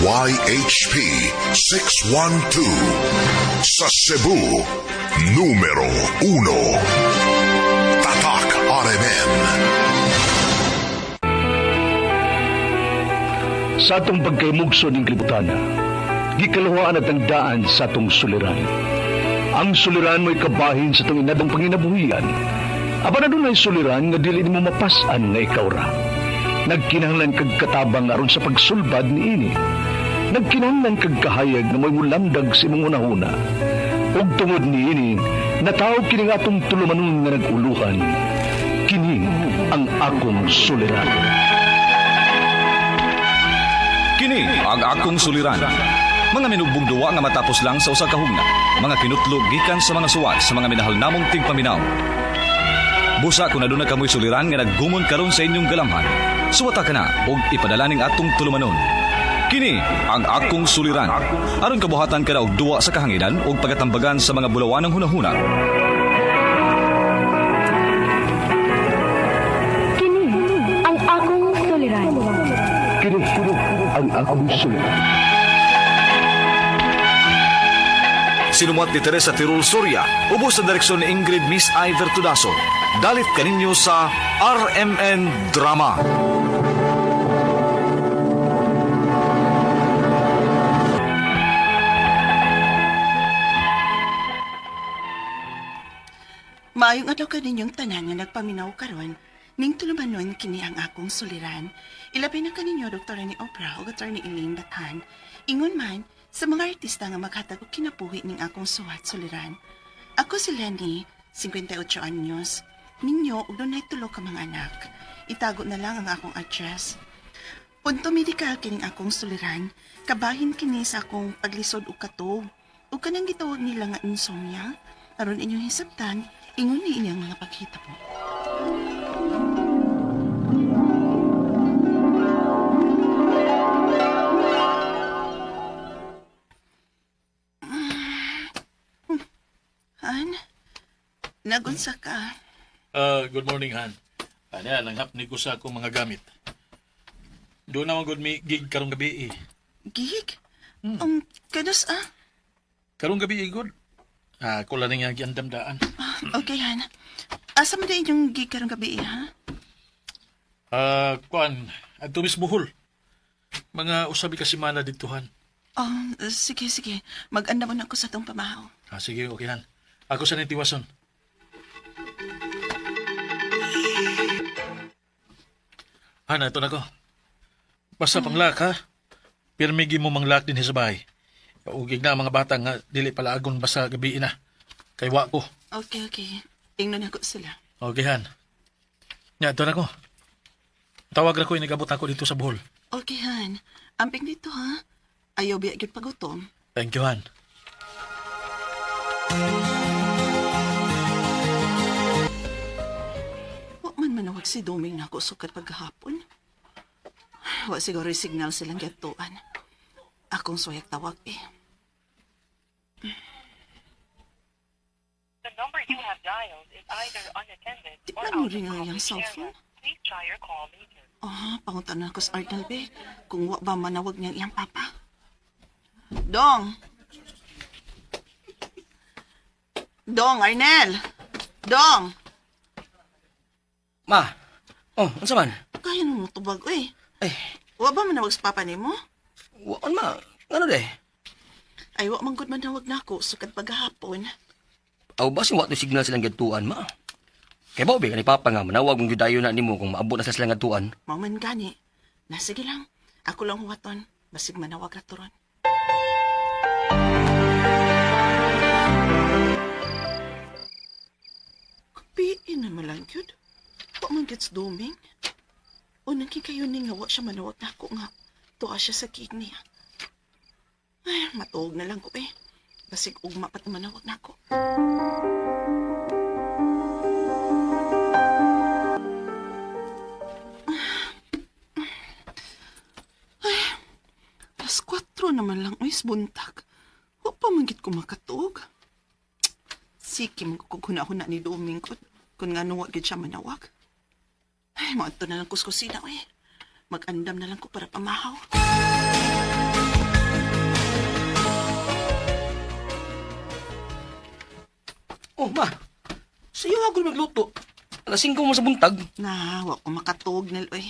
DYHP 612. Sa Cebu, numero 1. Tatak RMN. Sa atong pagkaymugso ning kalibutan, gikaluhaan at ang daan sa atong suliran. Ang suliran mo'y kabahin sa atong inadong panginabuhian. Apan adunay suliran nga dili nimo mapas-an nga ikaw ra. Nagkinahanglan kag katabang aron sa pagsulbad niini. Nagkinahanglan kag kahayag nga mo'y mulamdag sa imong hunahuna. Ug tungod niini, natawag kini nga atong tulumanon nga nag-uluhan. Kini ang akong suliran. Kini ang akong suliran. Mga minugbong duwa nga matapos lang sa usa ka hugna. Mga kinutlog gikan sa mga suwat sa mga minahal namong tigpaminaw. Busa kung aduna kamoy suliran nga naggumon karon sa inyong galamhan. Suwata ka na og ipadala ning atong tulumanon. Kini ang akong suliran. Aron kabuhatan ka na og duwa sa kahanginan ug pagatambagan sa mga bulawanang hunahuna. Kini ang akong suliran. Kini ang akong suliran. Sinumuat ni Teresa Tirul Soria, ubos sa direksyon ni Ingrid Miss Iver Tudaso. Dalit kaninyo sa RMN Drama. Maayong adlaw kaninyong tanan nga nagpaminaw karon. Ning tulumanon kini ang akong suliran. Ilabi na kaninyo Dr. ni Oprah ug Attorney Elaine Bathan. Ingon man sa mga artista nga maghatag og kinabuhi ning akong suwat suliran. Ako si Lenny, 58 anyos. Ninyo ug dunay tulo ka mga anak. Itago na lang ang akong address. Punto medikal kining akong suliran, kabahin kini sa akong paglisod og katog. Ug kanang gitawag nila nga insomnia, aron inyong hisabtan, ingon ni inyang mga paghitabo. Han, nagunsa ka. Good morning, Han. Ano, nanghap ni ko sa akong mga gamit. Doon naman good mi gig karong gabi eh. Gig? Kanus ah? Karong gabi eh, good. Ah, ko lang nga giandamdaan. Ah, okay, Han. Asa man din inyong gig karong gabi, eh, ha? Ah, kuan, adto mis Bohol. Mga usabi ka semana dito, Han. Sige, sige. Mag-andam na ako sa itong pamahaw. Ah, sige, okay, Han. Ako sa nitiwason. Han, ito na ko. Basta panglak, ha? Pirmigi mo manglak din sa bahay. Ugig na ang mga bata nga dili palaagon basta gabi na. Kay wa ko. Okay, okay. Tingnan ako sila. Okay, Han. Nya, ito na ko. Tawag ra ko, inigabot ako dito sa Bohol. Okay, Han. Amping dito, ha? Ayaw biya gyud pagutom. Thank you, Han. Wa man manawag si Doming na ako sukat paghapon. Wa siguro signal silang gatuan. Akong suyak tawag eh. The number you have dialed is either unattended Di or ba mo out of ring ang iyang coverage cellphone? area. Please try your call later. Ah, pangunta na ako sa Arnel be. Kung wa ba manawag niyang iyang papa. Dong! Dong, Arnel! Dong! Ma, oh, unsa man? Kaya mo tubag, eh. Ay, Wa ba manawag sa papa nimo? waon ma. Ngano de? Ay, wa man gud manawag nako sukad paghapon. Aw ba wa to signal silang gadtuan ma? Kay ba kani papa nga manawag mong gyud na nimo kung maabot na sa silang gadtuan. Mao man gani. Na sige lang. Ako lang huwaton. Basig manawag ra turon. Kapiin na malang yun. Wa man gets doming. Unang kayo ni nga wa siya manawag nako nga. Tuwa siya sa gig niya. Ay, matuog na lang ko eh. Basig ugma pat manawag nako. Alas 4 naman lang, uy, buntag. Wa pa man gid ko makatuog. Sige, magkukunahuna ni Doming ko. Kung nga nuwa gid siya manawag. Ay, maadto na lang kus kusina, uy. Mag-andam na lang ko para pamahaw. Oh, ma. Sa iyo ako magluto. Alas 5 mo sa buntag. Na, wa ko makatuog nil oy.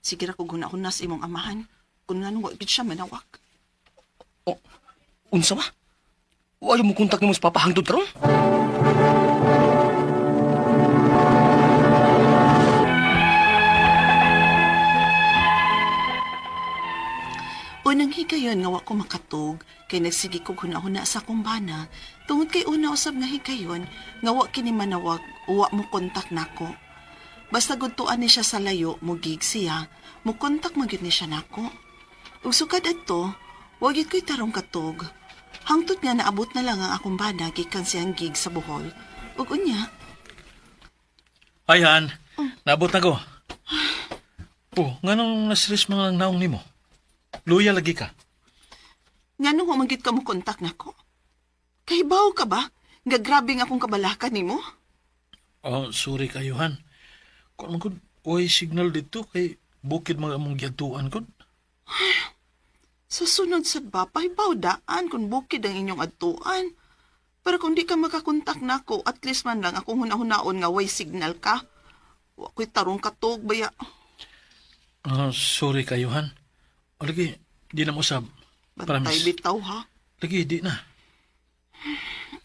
Sige ra ko guna-una sa imong amahan. Kung ngano wa gid siya manawag. Oh, unsa ma? Wa mo kontak nimo sa papa hangtod karon? Unang higayon nga wa ko makatug kay nagsige ko huna-huna sa akong bana tungod kay una usab nga higayon nga wa kini manawag wa mo kontak nako. Basta gudtuan ni siya sa layo mo gig siya, mo kontak man gyud ni siya nako. Ug sukad adto, wa gyud ko'y tarong katug. Hangtod nga naabot na lang ang akong bana gikan siyang gig sa Bohol. Ug unya, Ay, Han. Naabot na ko. Oh, nganong nasiris mga lang naong nimo? Luya lagi ka. nganong wa man gyud ka mo kontak nako? Kahibaw ka ba? Nga grabe nga akong kabalaka nimo? Oh, sorry kayo, Han. Kung man kung uy signal dito kay bukid mga among giadtuan kon. Sa sunod sa ba, pahibaw daan kung bukid ang inyong adtuan. Pero kung di ka makakontak nako, at least man lang akong huna-hunaon nga way signal ka. Wa ko'y tarong katog baya. Ah, sorry kayo, Han. O lagi, di na mo usab. Bantay Promise. bitaw ha. Lagi, di na.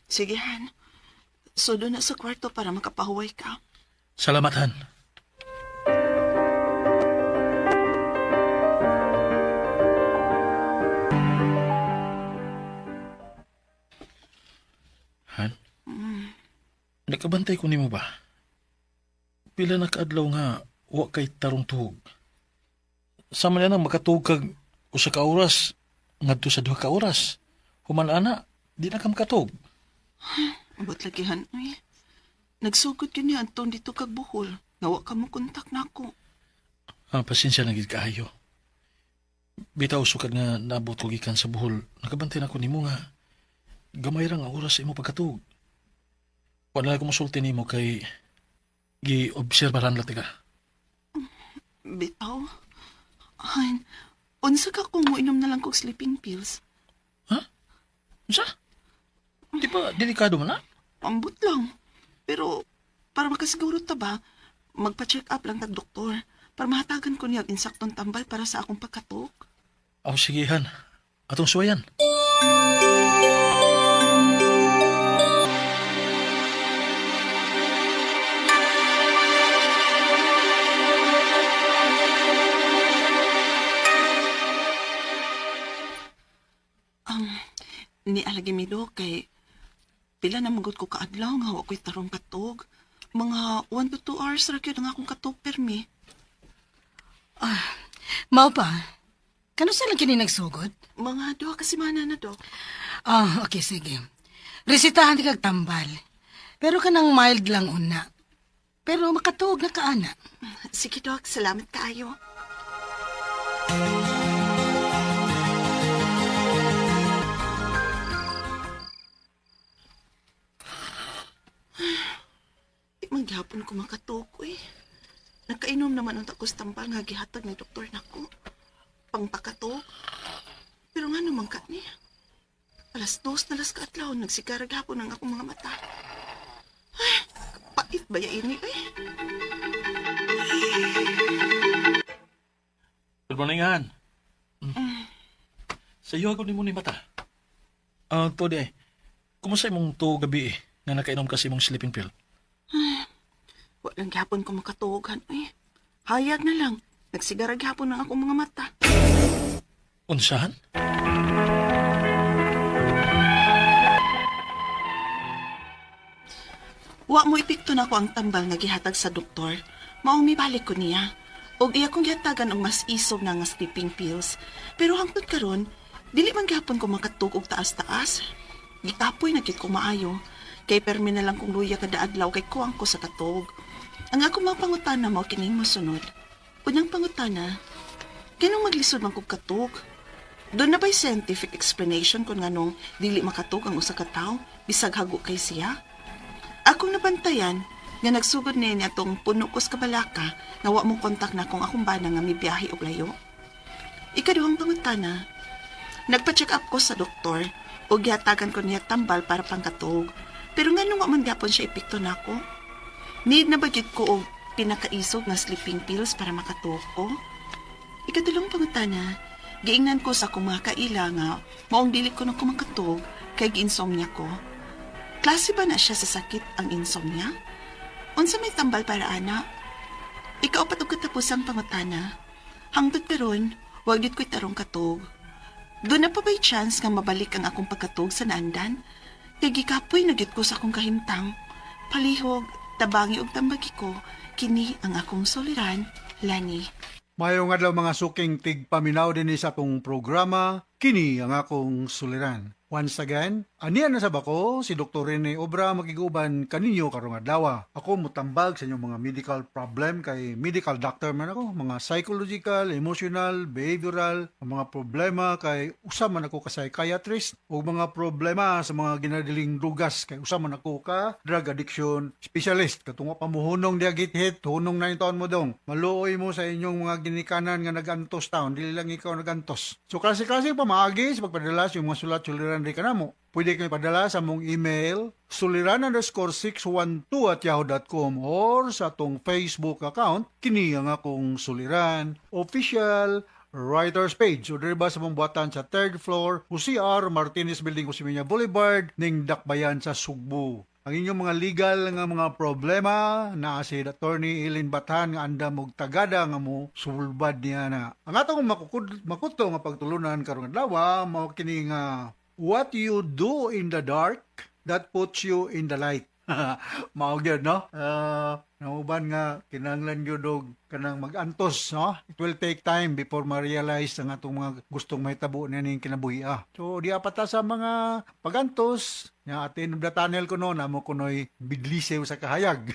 Sige Han. So doon na sa kwarto para makapahuway ka. Salamat, Han. Han? Nakabantay ko nimo ba? Pila na kaadlaw nga wa kay tarong tuhog. Sama na nang makatuog kag usa ka oras ngadto sa duha ka oras. Human ana, di na ka makatuog. Abot lagi Han. Uy. Nagsugod yun niya antong dito kag buhol. Nga wa ka mo kontak nako. Ah, pasensya na gid kaayo. Bitaw sukad nga naabot ko gikan sa Bohol. Nakabantay na ko nimo nga gamay ra nga oras sa imo pagkatuog. Wala ko mosulti nimo kay gi-obserbaran lang ka. Bitaw. Han, unsa ka kung moinom na lang kog sleeping pills? Ha? Unsa? Di ba delikado man na? Ambot lang. Pero para makasiguro ta ba, magpa-check up lang tag doktor para mahatagan ko niya ang insaktong tambal para sa akong pagkatok. Aw sige han. Atong suwayan. Ni alagi mi do kay pila na magud ko kaadlaw nga wa ko'y tarong katog. Mga 1 to 2 hours ra gyud ang akong katog permi. Mao pa. Kano sa lang kini nagsugod? Mga duha ka semana na dok. Ah, okay, sige. Resitahan di kag tambal. Pero kanang mild lang una. Pero makatuog na kaana. Sige dok, salamat kaayo. Di man gihapon ko makatug eh. Nakainom naman ang takos tambal nga gihatag ni doktor nako. Pangpakatog. Pero nga naman ka niya. 2:00 na las kaadlaw, nagsigara gihapon ang akong mga mata. Ay, pait ba ya ini eh? Good morning, Han. Mm. Sa iyo ako nimo ni mata. Ah, to di. Kumusta imong to gabi eh, nga nakainom ka sa imong sleeping pill? Walang gihapon ko makatuogan, eh. Hayag na lang. Nagsigara gihapon ang akong mga mata. Unsahan? Wa mo epekto na ko ang tambal nga gihatag sa doktor. Maong mibalik ko niya. Og iya kong gihatagan og mas isog na nga sleeping pills. Pero hangtod karon, dili man gihapon ko makatug og taas-taas. Gikapoy na gid ko maayo. Kay permi na lang kong luya kada adlaw kay kuwang ko sa katog. Ang ako mga pangutana mao kining mosunod. Unang pangutana, kanong maglisod man kog katog? Doon na ba'y scientific explanation kung nganong dili makatug ang usa ka tawo bisag hago kay siya? Akong nabantayan nga nagsugod niya niya tong puno ko sa kabalaka nga wa mo kontak na kung akong bana nga mibiyahe og layo. Ikaduhang pangutana, nagpa-check up ko sa doktor ug gihatagan ko niya tambal para pangkatog. Pero nganong wa man gapon siya epekto nako? Need na ba gyud ko og pinakaisog nga sleeping pills para makatuog ko? Ikatulong pangutana, giingnan ko sa akong mga kaila nga maong dili ko na ko makatuog kay gi-insomnia ko. Klase ba na siya sa sakit ang insomnia? Unsa may tambal para ana? Ikaupat og katapusang pangutana. Hangtod karon, wa gyud ko'y tarong katog. Duna pa ba'y chance nga mabalik ang akong pagkatog sa naandan? Kay gikapoy na gyud ko sa akong kahimtang. Palihog, tabangi og tambagi ko, kini ang akong suliran, Lani. Mayong adlaw, mga suking tigpaminaw dinhi sa akong programa, kini ang akong suliran. Once again, aniya na sab ako, si Dr. Rene Obra, makiguban kaninyo karong adlaw. Ako mutambag sa inyong mga medical problem kay medical doctor man ako, mga psychological, emotional, behavioral, ang mga problema kay usa man ako ka psychiatrist, ug mga problema sa mga ginadiling drugas kay usa man ako ka drug addiction specialist. Katong wa pa mohunong diha git-hit, hunong na taon mo dong. Maluoy mo sa inyong mga ginikanan nga nagantos taon, dili lang ikaw nagantos. So klase-klase pamaagi sa pagpadala sa inyong mga sulat suliran di kanamo. Pwede kayo padala sa among email suliran_612@yahoo.com or sa atong Facebook account, kini ang akong suliran official writers page, o diri ba sa mong buhatan sa third floor, Jose R. Martinez Building, Osmeña Boulevard, ning Dakbayan sa Sugbo. Ang inyong mga legal nga mga problema na si Attorney Eileen Bathan nga andam og tagada nga mo sulbad niya na. Ang atong makuto nga pagtulunan karong adlaw mao kini nga "What you do in the dark that puts you in the light." Mao gyud, no? Nauban nga kinahanglan gyud og kanang mag-antos, no? It will take time before ma-realize ang atong mga gustong mahitabo niya kinabuhi. Ah. So di pa ta sa mga pagantos nya, at end of the tunnel kuno namo kunoy bidlisew sa kahayag.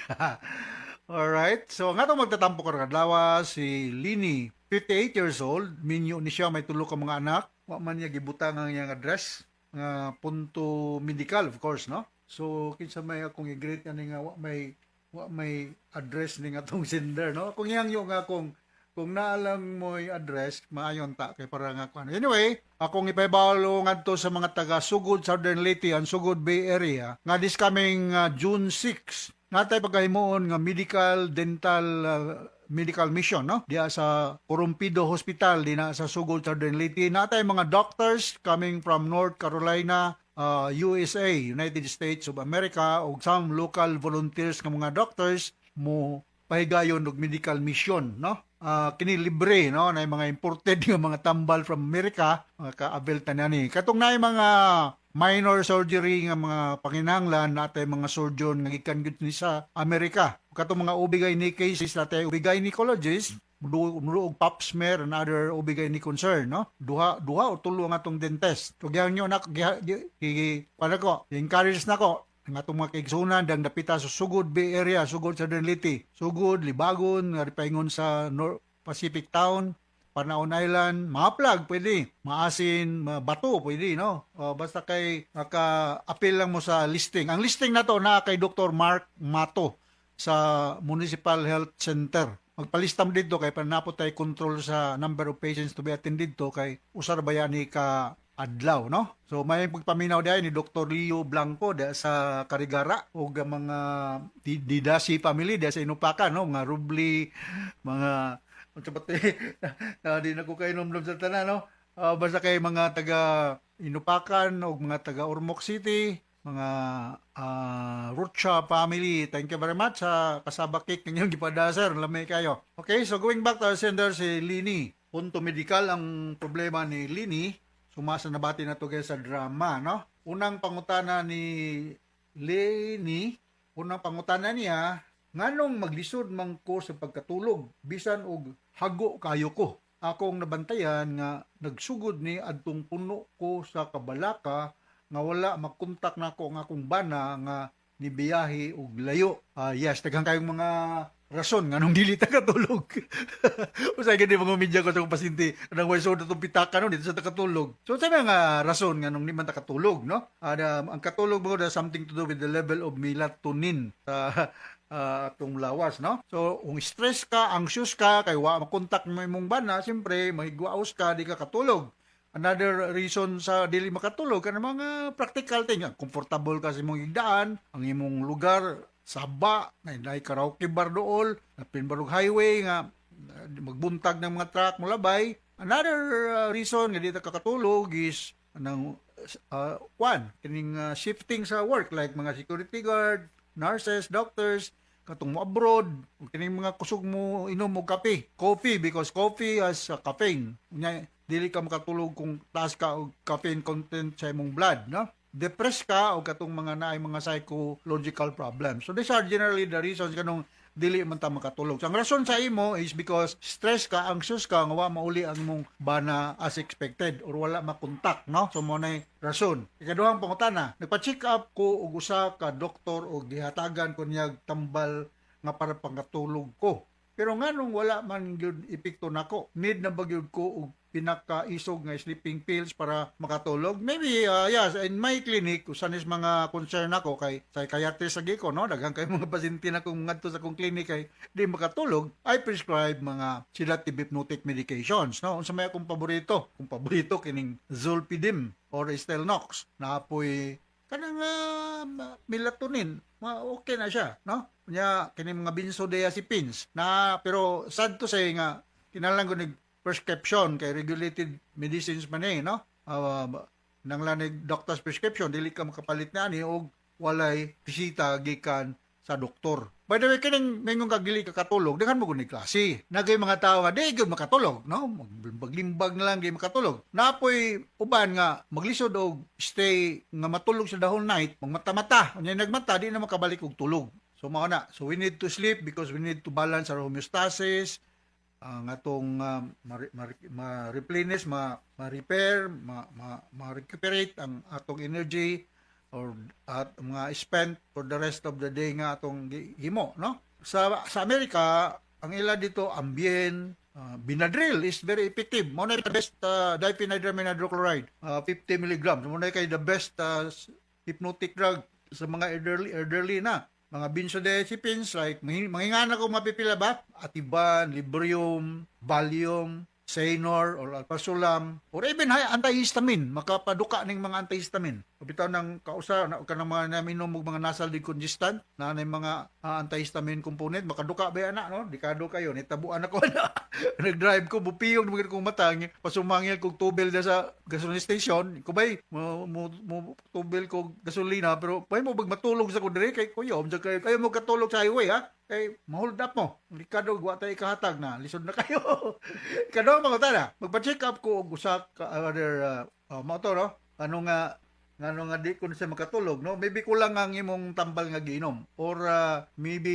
Alright. So, nga itong magtatampo karong adlaw si Lini, 58 years old, minyo ni siya, may tulo ka mga anak. Wa man niya gibutang ang iyang address nga punto medical, of course, no? So, kinsa may akong i-greet ani nga wa may address ning atong sender, no? Kung iyang yung nga kung naalang mo'y address, maayon ta kay para nga kuan. Anyway, akong ipahibalo ngadto sa mga taga Sugod, Southern Leyte, ang Sugod Bay Area, nga this coming June 6, natay pagkahimuon nga medical dental medical mission, no, diya sa Corumpido Hospital dinha sa Sugod, Southern Leyte. Natay mga doctors coming from North Carolina, USA, United States of America, ug some local volunteers nga mga doctors mo pahigayon og medical mission, no? Kini libre, no? Na mga imported nga mga tambal from America, ka-avail ta ni katong naay mga minor surgery nga mga panginahanglan, natay mga surgeon nga gikan gyud ni sa Amerika. Katong mga OB-GYN cases, natay OB gynecologist, muduo og pap smear and other OB-GYN concern, no? Duha duha o tulo ang atong dentist. So gihang nyo na gi para ko encourage nako ang atong mga kaigsunan dang dapita sa Sugod Bay Area, Sugod sa Leyte, Sugod, Libagon, nga paingon sa North Pacific Town, Panaon Island, Mahaplag pwede, Maasin, Bato pwede, no? Basta kay maka-appeal lang mo sa listing. Ang listing na to na kay Dr. Mark Mato sa Municipal Health Center. Magpalista mo dito kay panapot tay control sa number of patients to be attended to kay usar ba ni ka adlaw, no? So may pagpaminaw diay ni Dr. Leo Blanco da sa Carigara ug ang mga Didasi family da sa Inupakan, no? Mga Rubli, mga unsa ba te na di na ko kainomdom sa tanan, no? Basta kay mga taga Inupakan ug mga taga Ormoc City, mga Rocha family, thank you very much sa cassava cake ninyong gipada, sir. Lamay kayo. Okay, so going back to our sender, si Lini. Punto medical ang problema ni Lini. Sumasa nabati na to guys sa drama, no? Unang pangutana ni Lini, unang pangutana niya, nganong maglisod man ko sa pagkatulog bisan og hago kayo ko? Akong nabantayan nga nagsugod ni adtong puno ko sa kabalaka nga wala makontak nako ang akong bana nga nibiyahe og layo. Ah, yes, daghan kayong mga rason nganong dili ta katulog. Usay gani mga media ko sa akong pasyente, kanang way sud atong pitaka, no, dito sa ta katulog. So sa mga rason nganong di man ta katulog, no? Ang katulog mo has something to do with the level of melatonin sa atong lawas, no? So, kung stress ka, anxious ka, kay wa makontak mo imong bana, siyempre, mahigwaos ka, di ka katulog. Another reason sa dili makatulog, kanang mga practical thing, comfortable ka sa imong higdaan, ang imong lugar saba na naay karaoke bar dool, napin barog highway nga magbuntag ng mga truck molabay. Another reason nga di ta kakatulog is anang one kining shifting sa work, like mga security guard, nurses, doctors, katong mo abroad, ug kining mga kusog mo inom og kape, coffee, because coffee has caffeine. Unya dili ka makatulog kung taas ka og caffeine content sa imong blood, no? Depressed ka o katong mga naay mga psychological problems. So these are generally the reasons kanong dili man ta makatulog. So ang rason sa imo is because stress ka, anxious ka nga wa mauli ang imong bana as expected or wala makontak, no? So mao nay rason. Ikaduhang pangutana, nagpa-check up ko og usa ka doktor og gihatagan ko niya tambal nga para pangatulog ko. Pero nganong wala man gyud epekto nako? Need na ba gyud ko og pinakaisog nga sleeping pills para makatulog? Maybe, yes, in my clinic, usan is mga concern ako kay psychiatrist lagi ko, no? Daghan kay mga pasyente na kung ngadto sa akong clinic kay di makatulog, I prescribe mga sedative hypnotic medications, no? Unsa may akong paborito? Kung paborito kining Zolpidem or Stilnox. Naa poy kanang melatonin, okay na siya, no? Nya kini mga benzodiazepines na, pero sad to say nga kinahanglan ko nig prescription kay regulated medicines man eh, no? Nang lanig doctor's prescription, dili ka makapalit na ani og walay bisita gikan sa doktor. By the way, kining mingon ka dili ka katulog, daghan mo gud klase. Nagay mga tao nga di gyud makatulog, no? Maglimbag na lang di makatulog. Naa poy uban nga maglisod og stay nga matulog sa the whole night, magmata-mata. Unya nagmata, di na makabalik og tulog. So mao na. So we need to sleep because we need to balance our homeostasis, ang atong ma-replenish, ma-repair, ma-recuperate ang atong energy or at mga spent for the rest of the day nga atong himo, no? Sa Amerika, ang ila dito Ambien, Benadryl is very effective. Mao na the best, diphenhydramine hydrochloride, 50 milligrams. Mao na kay the best hypnotic drug sa mga elderly na. Mga benzodiazepines like mangingana ko mapipila ba? Ativan, Librium, Valium, Xanor or Alprazolam or even high antihistamine, makapaduka ning mga antihistamine. Bitaw ng kausa na kanang mga naminom og mga nasal decongestant na nay mga antihistamine component, makaduka ba ana, no? Dikado kayo nitabuan ako na nag-drive ko, bupiyong naman kong mata, pasumangil kog tubel na sa gasoline station kubay mo tubel ko gasolina, pero bay mo bag matulog sa ko dire kay kuya kayo kayo mo katulog sa highway ha, kay ma-hold up mo. Likado wa tay ikahatag na lisod na kayo. Ikaduhang pangutana, magpa-check up ko og usa ka other mao to, no? Ano nga ngano nga di ko na siya makatulog, no? Maybe kulang ang imong tambal nga giinom or maybe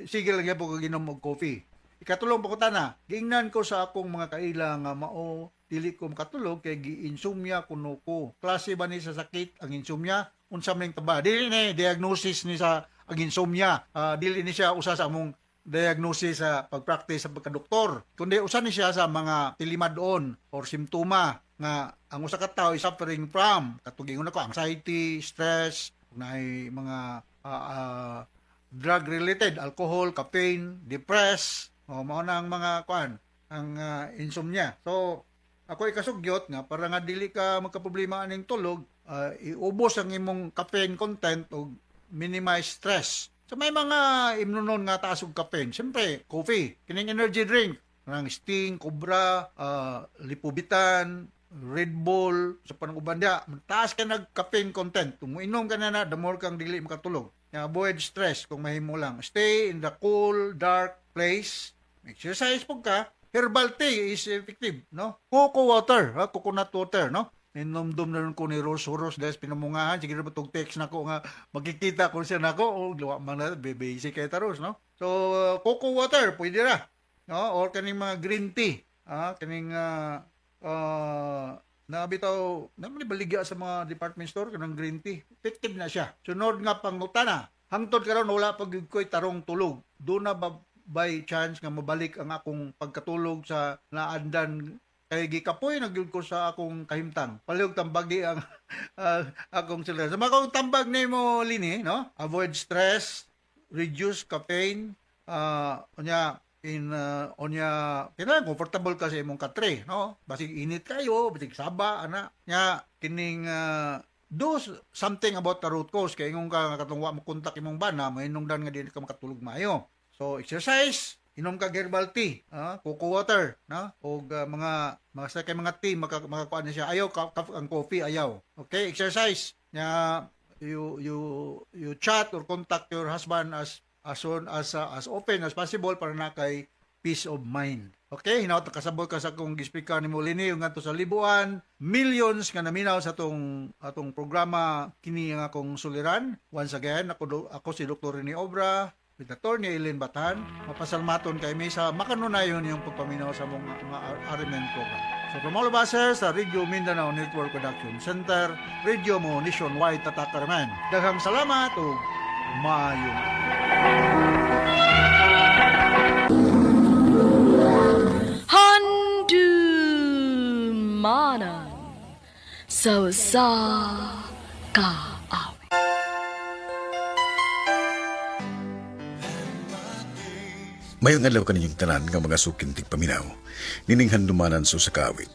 sige lang gyapon ka giinom og coffee. Ikatulong pangutana, giingnan ko sa akong mga kaila nga mao dili ko makatulog kay gi-insomnia kuno ko. Klase ba ni sa sakit ang insomnia? Unsa man ning taba? Dili ni diagnosis ni sa ang insomnia. Dili ni siya usa sa among diagnosis sa pagpractice sa pagkadoktor. Kundi usa ni siya sa mga tilimadon or simptoma nga ang usa ka tawo is suffering from katong ingon ako, anxiety, stress, naay mga drug related, alcohol, caffeine, depressed, o mao na ang mga kuan, ang insomnia. So ako ikasugyot nga para nga dili ka magkaproblema aning tulog, iubos ang imong caffeine content ug minimize stress. So may mga imnonon nga taas og caffeine. Siyempre, coffee, kining energy drink, kanang Sting, Cobra, Lipovitan, Red Bull, sa panang uban diya, taas ka nag caffeine content. Kung moinom ka na na, the more kang dili makatulog. Kaya avoid stress kung mahimo lang. Stay in the cool, dark place. Exercise po ka. Herbal tea is effective, no? Coco water, ha? Coconut water, no? Inomdom na rin ko ni Rose Horos dahil pinamungahan. Sige na ba itong text na ko nga magkikita ko siya nako. O, luwa man na, basic kay Taros, no? So, coco water, pwede ra. No? Or kaning mga green tea. Ah, kaning na bitaw naman baligya sa mga department store kanang green tea. Effective na siya. Sunod nga pangutana. Hangtod karon wala pa gyud ko'y tarong tulog. Duna ba by chance nga mabalik ang akong pagkatulog sa naandan kay gikapoy na gyud ko sa akong kahimtang? Palihog tambagi ang akong sila. Sa mga kong tambag nimo lini, no? Avoid stress, reduce caffeine, unya in onya kinahanglan comfortable ka sa imong katre, no? Basig init kayo, basig saba ana. Nya kining do something about the root cause kay ingon ka nga katong wa mo kontak imong bana, mahinungdan nga dili ka makatulog maayo. So exercise, inom ka herbal tea, cocoa water, no? Og mga mga sa kay mga tea makakuan na siya. Ayaw ang coffee ayaw. Okay, exercise. Nya you chat or contact your husband as soon as open as possible para na kay peace of mind. Okay, hinaot kasabot ka sa akong gispeaker nimo Lini yung ngadto sa Libuan, millions nga naminaw sa atong atong programa kini nga akong suliran. Once again, ako si Dr. Rene Obra with Attorney Eileen Batan. Mapasalmaton kay mi sa makanunayon yung pagpaminaw sa mga RMN program. So from all of us here sa Radio Mindanao Network Production Center, Radio Mo Nationwide Tatak RMN. Daghang salamat ug maayong Handumanan sa usa ka awit. Mayong adlaw kaninyong tanan nga mga suking tigpaminaw, nining handumanan sa usa ka awit.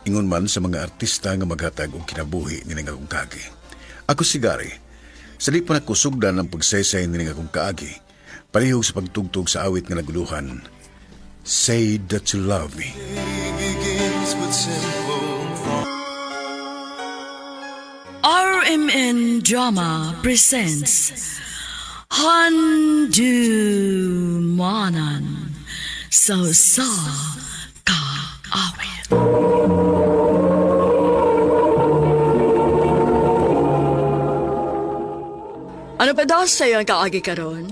Ingon man sa mga artista nga maghatag og kinabuhi nining akong kaagi. Ako si Gary. Sa di pa nakusugdan ang pagsaysay nining akong kaagi, palihog sa pagtugtog sa awit nga naguluhan, Say That You Love Me. RMN Drama presents Handumanan sa usa ka awit. Ano pa daw sa iyong kaagi karon?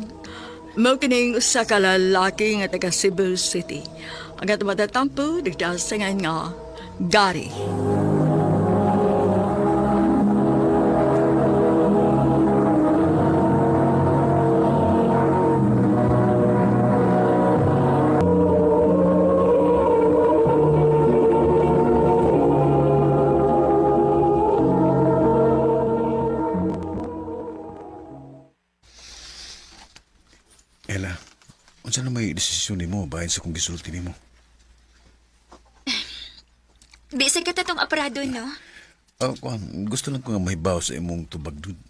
Mao kining usa ka lalaki nga taga Cebu City. Ang atong matatampo nagdasingan nga Gary. Ella, unsa na may desisyon nimo bahin sa kung gisulti nimo? Bisag ka tatong aparado, no? Oh, kuan, gusto lang ko nga mahibaw sa imong tubag dud.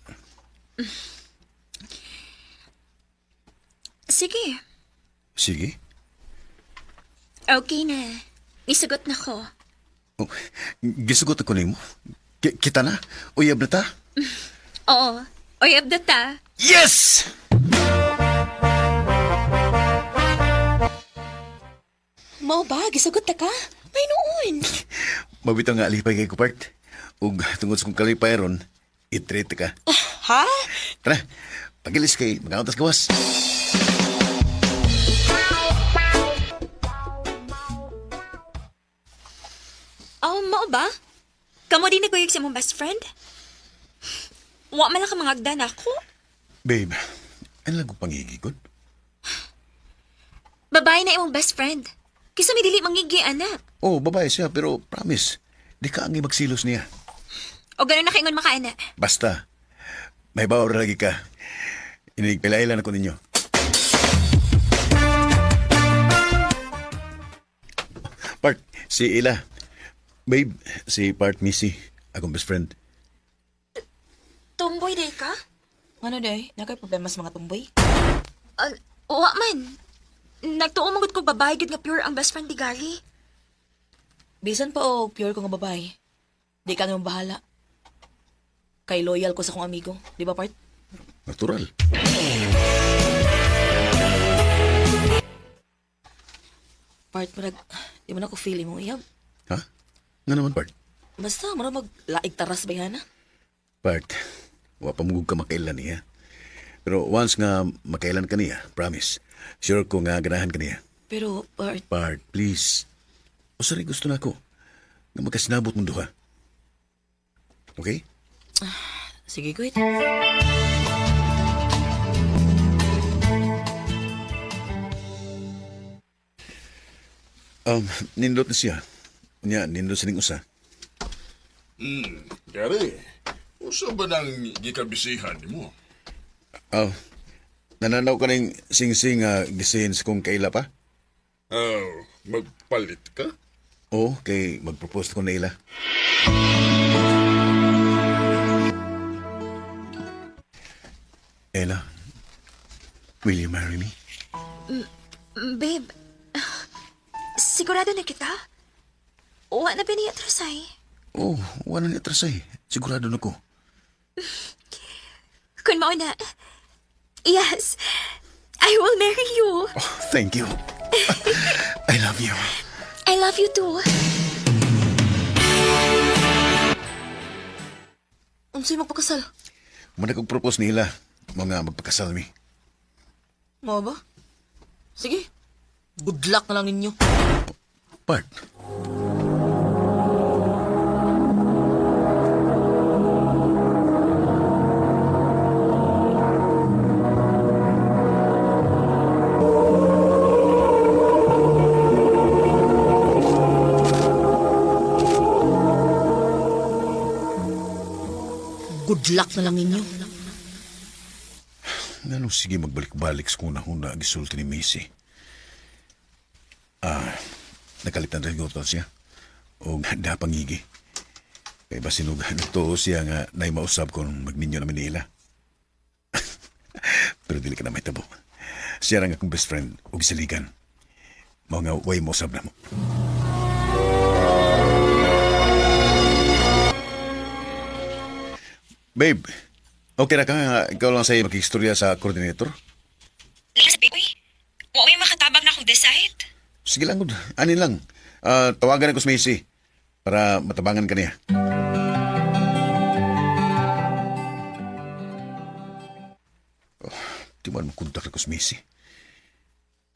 Sige. Sige. Okay na. Nisagot na ko. Oh, gisugot ako nimo. Kita na. Uyab na ta. Oo. Oy, abdata. Yes! Mao ba? Gisagot ta ka? May noon. Mabitaw nga alipay kay kupart. Ug tungod sa kong kalipay ron, itreat ka. Ha? Tara, pagilis kay mga gawas. Oh, mao ba? Kamo din naguyog sa mong best friend? Wa man lang ka mga agdan ako. Babe, ano lang kong pangigikon? Babae na imong best friend. Kisa may dili mangigi, anak. Oh, babae siya, pero promise, di ka ang magsilos niya. O ganun na kaingon makaana. Basta, may bawar lagi ka. Inigpilailan ako ninyo. Part, si Ila. Babe, si Part Missy, akong best friend. Tomboy day ka? Ano day? Nakay problema sa mga tumboy? Wa man. Nagtuo magud ko babae gud nga pure ang best friend ni Gary. Bisan pa o pure ko nga babae. Di ka naman bahala. Kay loyal ko sa kong amigo. Di ba, part? Natural. Part, marag, di man ako feel imong iyab. Ha? Nga naman, Part? Basta, marag maglaig taras ba yan, ha? Part, wa pa mugug ka makailan niya. Pero once nga makailan ka niya, promise, sure ko nga ganahan ka niya. Pero, part, Part, please. Usa rin gusto na ako. Nga magkasinabot mong duha. Okay? sige, guit. Nindot na siya. Nya, nindot sa ning usa. Gary, usa ba nang gikabisihan nimo? Oh, nananaw ka ning sing-sing gisin sa kong kaila pa? Oh, magpalit ka? Oo, kay mag-propose ko na ila. Ella, will you marry me? Babe, sigurado na kita? Wa na ba niya atrasay? Oh, wala ni atrasay. Sigurado na ko. Kung mao na, yes, I will marry you. Oh, thank you. I love you. I love you too. Unsay magpakasal? Muna kong propose nila, mga magpakasal mi. Mao ba? Sige. Good luck na lang ninyo. Part. Good luck na lang ninyo. Nganong sige magbalik-balik sa kuna-huna ang gisulti ni Macy. Ah, nakalitan rin ko siya. O napangigi. Kay basinog nagtuo siya nga nay mausab kung magninyo na Manila. Pero dili ka na may tabo. Siya lang akong best friend ug saligan. Mao nga way mausab na mo. Babe, okay na ka nga ikaw lang sa makikistorya sa coordinator? Uy, wa may makatabang na akong decide. Sige lang, good. Anin lang. Ah, tawagan ako si Macy para matabangan ka niya. Oh, di man makontak ako si Macy.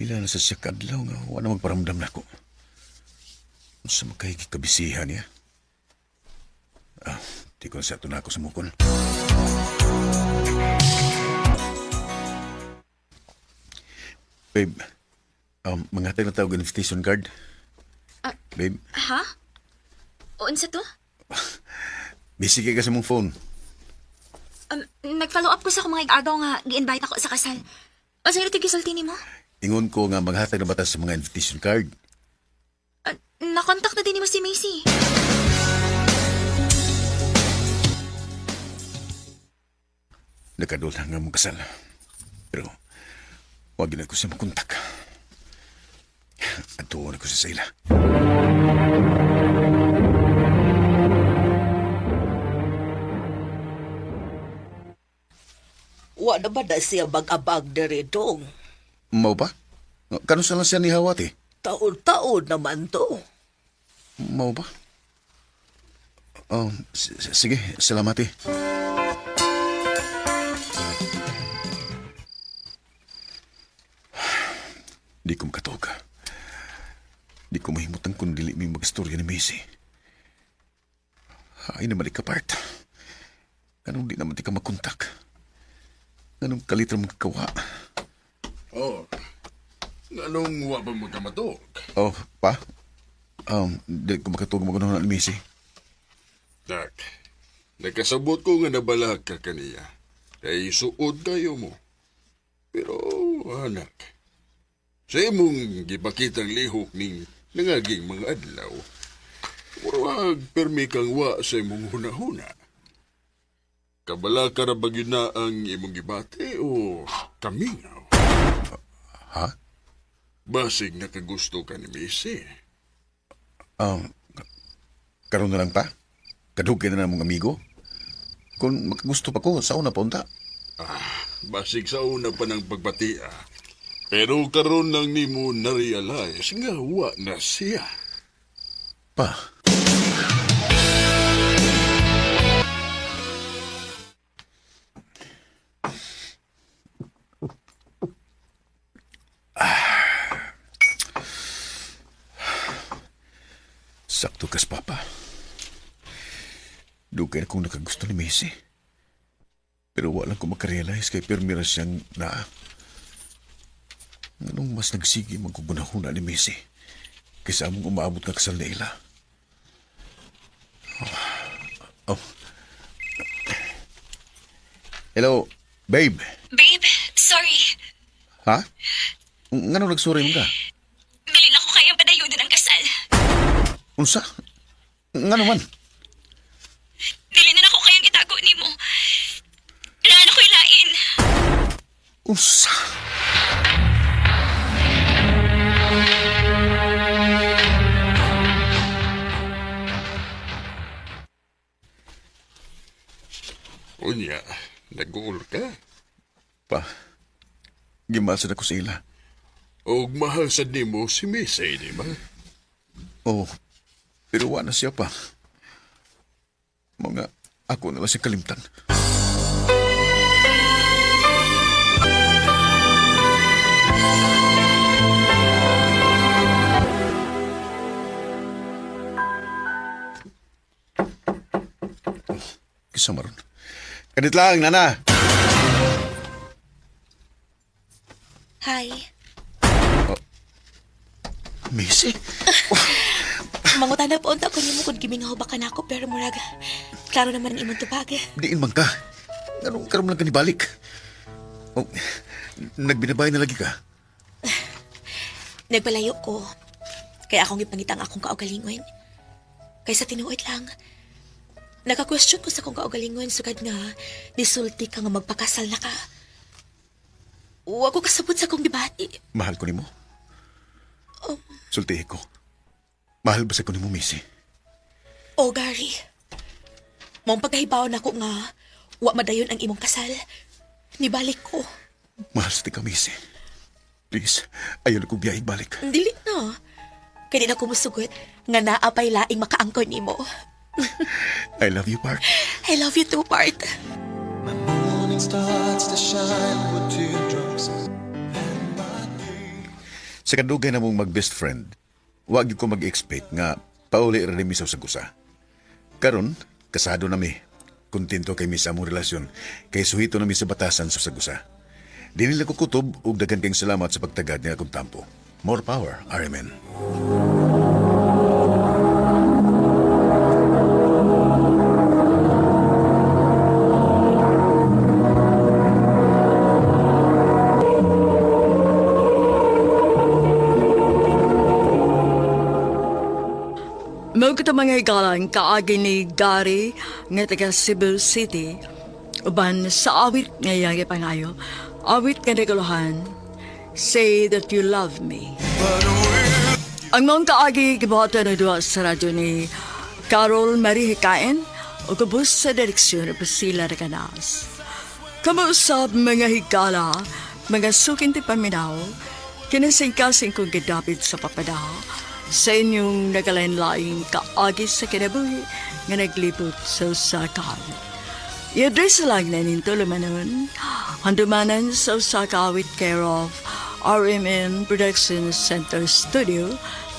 Pila na sa siya kadlaw nga wala magparamdam na ako. Unsa makay kabisihan niya? Ah, di ko na siya na ako sa mukon. Babe, manghatag na tawag invitation card. Babe, Ha? Unsa to? busy kay ka sa mong phone. Nag-follow up ko sa akong mga agaw nga gi-invite ako sa kasal. Unsa ito gisulti nimo? Ingon ko nga maghatag na bata sa mga invitation card. Na-contact na din nimo si Macy. Nakadol na nga mong kasal. Pero, wag na ko siya makontak. At na ko siya sa ila. Wa na ba na siya mag-abag diri dong? Mao ba? Kano sa lang siya ni Hawat eh? Taon-taon naman to. Mao ba? Oh, sige, salamat eh. Di ko makatuog. Di ko mahimutan kung dili may magstorya ni Macy. Ay naman ikapart. Anong di naman di ka makontak? Anong kalitra magkawa? Oh, nganong wa pa mo ka matuog? Oh, pa? Di ko makatuog magunahon ni Macy. Dak, nakasabot ko nga nabalag ka kaniya. Kay suod kayo mo. Pero, anak, sa imong gipakitang lihok ning nangaging mga adlaw, murag permi kang wa sa imong hunahuna. Kabala ka ra ba gyud na ang imong gibati o kamingaw? Ha? Basig nakagusto ka ni Missy. Um, karon na lang pa? Kadugay na na mong amigo? Kung makagusto pa ko, sa una pa unta. Ah, basig sa una pa ng pagbatia. Pero karon lang nimo na-realize nga wa na siya. Pa. Sakto kas, Papa. Dugay na kong nakagusto ni Macy. Pero wala ko makarealize kay pirmira siyang naa. Anong mas nagsige magkugunahuna ni Macy kaysa among umaabot nga kasal na ila. Oh. Hello, babe. Babe, sorry. Ha? Nganong nagsuri mo ka? Bilin Unsa? Nga naman? Dili na nako kayang itago nimo. Kailangan ako ilain. Unsa? Unya, nag-uul ka. Pa, gimasad ako sa ila. Og mahal sad nimo si Misay, di ba? Oh, pero wa na siya pa. Mga ako na lang siya kalimtan. Oh, kisa maron. Kanit lang, nana. Hi. Missy? Mangutana po unta ko nimo kung gimingaw ba ka nako pero murag klaro naman ang imong tubag. Diin man ka. Anong karoon lang ka nibalik? Oh, nagbinabay na lagi ka. Nagpalayo ko. Kaya akong ipangita ang akong kaugalingon. Kaysa tinuod lang. Naka-question ko sa akong kaugalingon sugad nga nisulti ka nga magpakasal na ka. Wa ko kasabot sa akong gibati. Mahal ko nimo. Sultihi ko. Mahal ba sa ko nimo, Missy? O Gary, mong pagkahibaw nako nga wa madayon ang imong kasal. Nibalik ko. Mahal sa tika, Missy. Please, ayaw na kong biyahig balik. Dili na. Kaya di na ko musugot nga naapay laing makaangkon nimo. I love you, Park. I love you too, Bart. Sa kadugay na mong mag-best friend, wag ko mag-expect nga pauli ra ni mi sa usa. Karon, kasado na mi. Kontento kay mi sa among relasyon, kay suhito na mi sa batasan sa usa. Di nila ko kutob ug daghan kayong salamat sa pagtagad ni akong tampo. More power, RMN. Mao kita mga higalan kaagi ni Gary nga taga Cebu City uban sa awit nga iyang gipangayo. Awit nga naguluhan, Say That You Love Me. Ang mga kaagi gibuhatan ng duha sa radyo ni Carol Marie Hikain o kubos sa direksyon ni Priscilla Recanas. Kamuusap mga higala, mga sukinti paminaw, kinasingkasing kong gidapit sa papada, sa inyong nagalain-laing kaagi sa kinabuhi nga naglibot sa usa ka awit. I-address lang na ninto lumanon, handumanan sa usa ka awit care of RMN Production Center Studio,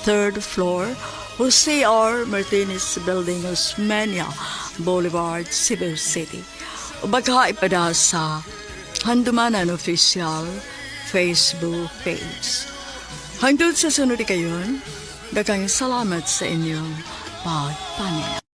third floor, Jose R. Martinez Building, Osmeña Boulevard, Cebu City. Ubagha ipada sa Handumanan Official Facebook page. Hangtod sa sunod kayon, daghang salamat sa inyong pagpaminaw.